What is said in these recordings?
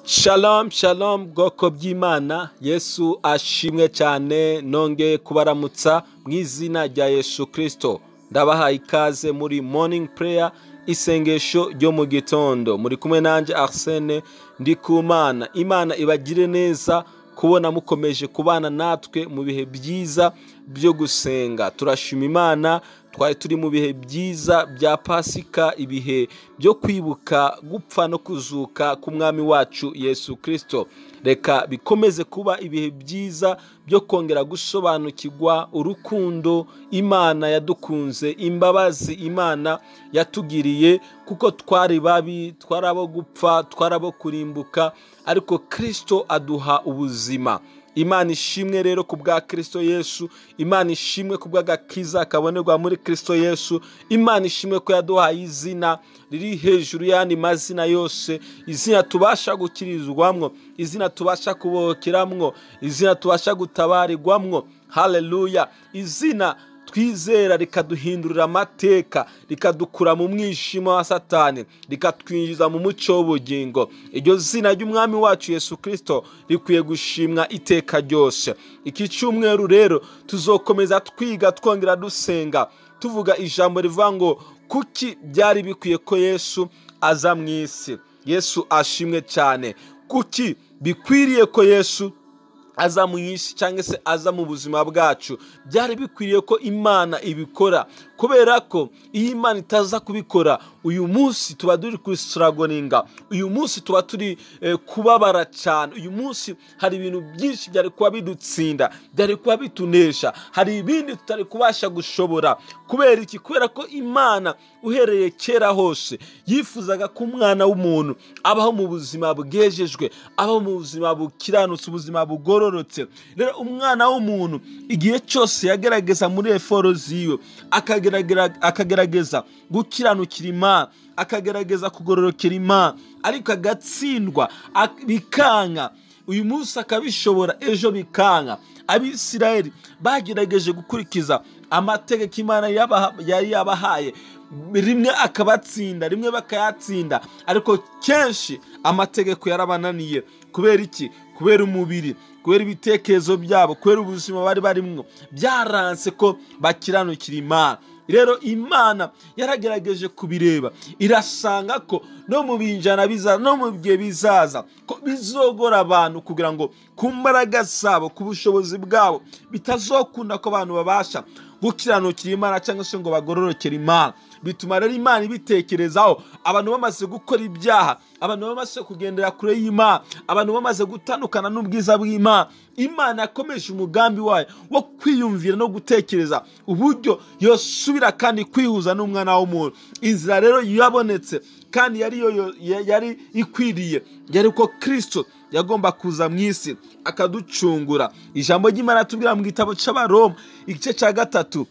Shalom shalom, bwoko bw'Imana. Yesu ashimwe cyane. Nongeye kubaramutsa mu izina rya Yesu Kirisito. Ndabahaye ikaze muri morning prayer, isengesho ryo mu gitondo. Muri kumwe nanjye Arsene Ndikumana. Imana ibagire neza kubona mukomeje kubana natwe mu bihe byiza byo gusenga. Turashima Imana. Twari turi mu bihe byiza bya Pasika, ibihe byo kwibuka gupfa no kuzuka k'Umwami wacu Yesu Kirisito. Reka bikomeze kuba ibihe byiza byo kongera gusobanukirwa urukundo Imana yadukunze, imbabazi Imana yatugiriye, kuko twari babi, twari abo gupfa, twari abo kurimbuka, ariko Kirisito aduha ubuzima. Imana ishimwe rero ku bwa Kirisito Yesu. Imana ishimwe ku bw'agakiza kabonerwa muri Kirisito Yesu. Imana ishimwe ko yaduhaye izina riri hejuru y'andi mazina yose, izina tubasha gukirizwamwo, izina tubasha kubohokeramwo, izina tubasha gutabarirwamwo. Haleluya! Izina twizera rikaduhindurira amateka, rikadukura mu mwijima wa Satani, rikatwinjiza mu mucyo w'ubugingo. Iryo zina ry'Umwami wacu Yesu Kirisito rikwiye gushimwa iteka ryose. Iki cyumweru rero tuzokomeza twiga, twongera dusenga, tuvuga ijambo rivuga ngo: kuki byari bikwiye ko Yesu aza mu isi? Yesu ashimwe cyane. Kuki bikwiriye ko Yesu aza mu isi cyangwa se aza mu buzima bwacu? Byari bikwiriye ko Imana ibikora, kubera ko iyo Imana itaza kubikora, uyu munsi tuba turi kustrugglinga, uyu munsi tuba turi kubabara cyane, uyu munsi hari ibintu byinshi byari kuba bidutsinda, byari kuba bitunesha, hari ibindi tutari kubasha gushobora. Kubera iki? Kubera ko Imana uhereye kera hose yifuzaga ko umwana w'umuntu abaho mu buzima bwejejwe, abaho mu buzima bukiranutse, ubuzima bugororotse. Rero umwana w'umuntu igihe cyose yagerageza muri effort ziwe, akagerageza gukiranukira Imana, akagerageza kugororokera Imana, ariko agatsindwa, bikanka. Uyu munsi akabishobora, ejo bikanka. Abisirayeli bagerageje gukurikiza amategeko Imana yari yabahaye, rimwe akabatsinda, rimwe bakayatsinda, ariko kenshi amategeko yarabananiye. Kubera iki? Kubera umubiri, kubera ibitekerezo byabo, kubera ubuzima bari barimwo, byaranse ko bakiranukira Imana. Rero Imana yaragerageje kubireba, irasanga ko no mu binjana bizaza, no mu bihe bizaza, ko bizogora abantu kugira ngo ku mbaraga zabo, ku bushobozi bwabo, bitazokunda ko abantu babasha gukiranukira Imana cyangwa se ngo bagororokere Imana. Bituma rero Imana ibitekerezaho, abantu bamaze gukora ibyaha, abantu bamaze kugendera kure y'Imana, abantu bamaze gutandukana n'ubwiza bw'Imana. Imana yakomeje umugambi wayo wo kwiyumvira no gutekereza uburyo yosubira kandi kwihuza n'umwana w'umuntu. Inzira rero yabonetse kandi yari yo yari ikwiriye, yari ko Kristo yagomba kuza mu isi akaducungura. Ijambo ry'Imana tubwira mu gitabo cy'Abaroma, igice cya 3,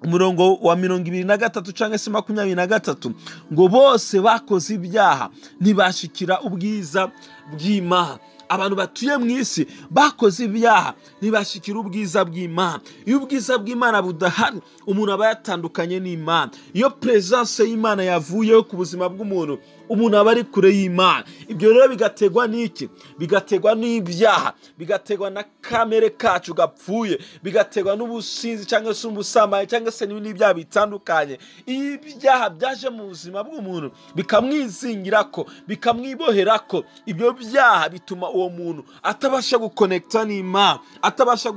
umurongo wa 23 cyangwa se 23, ngo bose bakoze ibyaha ntibashikira ubwiza bw'Imana. Abantu batuye mu isi bakoze ibyaha ntibashikira ubwiza bw'Imana. Iyo ubwiza bw'Imana budahari, umuntu aba yatandukanye n'Imana. Iyo presence y'Imana yavuyeho ku buzima bw'umuntu, umuntu aba ari kure y'Imana. Ibyo rero bigategwa n'iki? Bigategwa n'ibyaha, bigategwa na kamere kacu gapfuye, bigategwa n'ubusinzi cyangwa se ubusambanyi cyangwa se n'ibindi byaha bitandukanye. Iyo ibyaha byaje mu buzima bw'umuntu bikamwizingirako, bikamwiboherako, ibyo byaha bituma uwo muntu atabasha guconnecta n'Imana, atabasha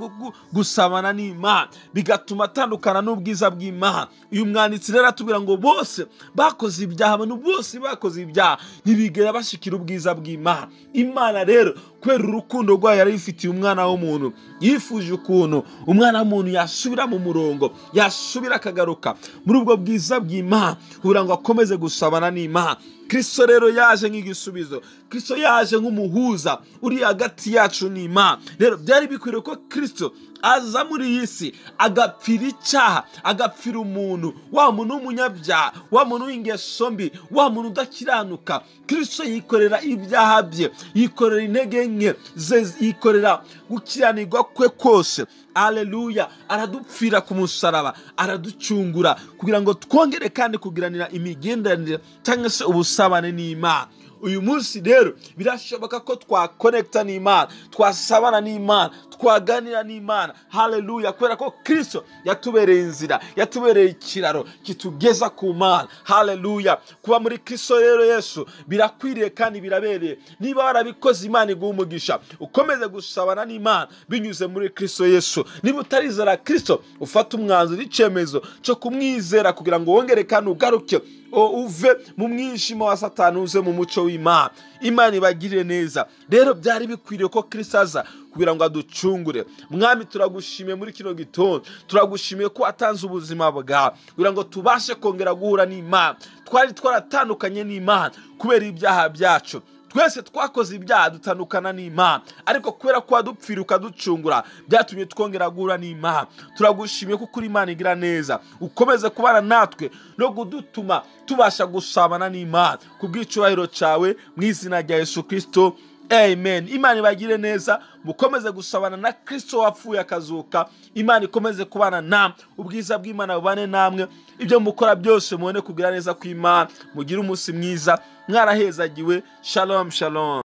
gusabana n'Imana, bigatuma atandukana n'ubwiza bw'Imana. Uyu mwanditsi rero atubwira ngo bose bakoze ibyaha, abantu bose bakoze ibyaha ntibigera bashikira ubwiza bw'Imana. Imana rero kubera urukundo rwayo yari ifitiye umwana w'umuntu, yifuje ukuntu umwana w'umuntu yasubira mu murongo, yasubira akagaruka muri ubwo bwiza bw'Imana kugira ngo akomeze gusabana n'Imana. Kristo rero yaje nk'igisubizo, Kristo yaje nk'umuhuza uri hagati yacu n'Imana. Rero byari bikwiriye ko Kristo aza muri iyi si agapfira icyaha, agapfira umuntu, wa muntu w'umunyabyaha, wa muntu w'ingeso mbi, wa muntu udakiranuka. Kristo yikorera ibyaha bye, yikorera intege nke ze, yikorera gukiranirwa kwe kose. Aleluya! Aradupfira ku musaraba, araducungura kugira ngo twongere kandi kugiranira imigenderanire cyangwa se ubusabane n'Imana. Uyu munsi rero birashoboka ko twakonekita n'Imana, twasabana n'Imana, twaganira n'Imana. Haleluya! Kubera ko Kristo yatubereye inzira, yatubereye ikiraro kitugeza ku Mana. Haleluya! Kuba muri Kristo rero Yesu birakwiriye kandi birabereye. Niba warabikoze, Imana iguha umugisha, ukomeze gusabana n'Imana binyuze muri Kristo Yesu. Niba utarizera Kristo, ufate umwanzuro, icyemezo cyo kumwizera kugira ngo wongere kandi ugaruke, uve mu mwijima wa Satani uze mu mucyo w'Imana. Imana ibagirire neza. Rero byari bikwiriye ko Kristo aza kugira ngo aducungure. Mwami, turagushimiye muri kino gitondo, turagushimiye ko watanze ubuzima bwawe kugira ngo tubashe kongera guhura n'Imana. Twari twaratandukanye n'Imana kubera ibyaha byacu. Twese twakoze ibyaha dutandukana n'Imana, ariko kubera ko wadupfira ukaducungura, byatumye twongera guhura n'Imana. Turagushimiye kuko uri Imana igira neza. Ukomeze kubana natwe no kudutuma tubasha gusabana n'Imana ku bw'icyubahiro cyawe, mu izina rya Yesu Kristo, amen. Imana ibagire neza, mukomeze gusabana na Kristo wapfuye akazuka. Imana ikomeze kubana namwe, ubwiza bw'Imana bubane namwe, ibyo mukora byose mubone kugira neza kw'Imana. Mugire umunsi mwiza, mwarahezagiwe. Shalom, shalom.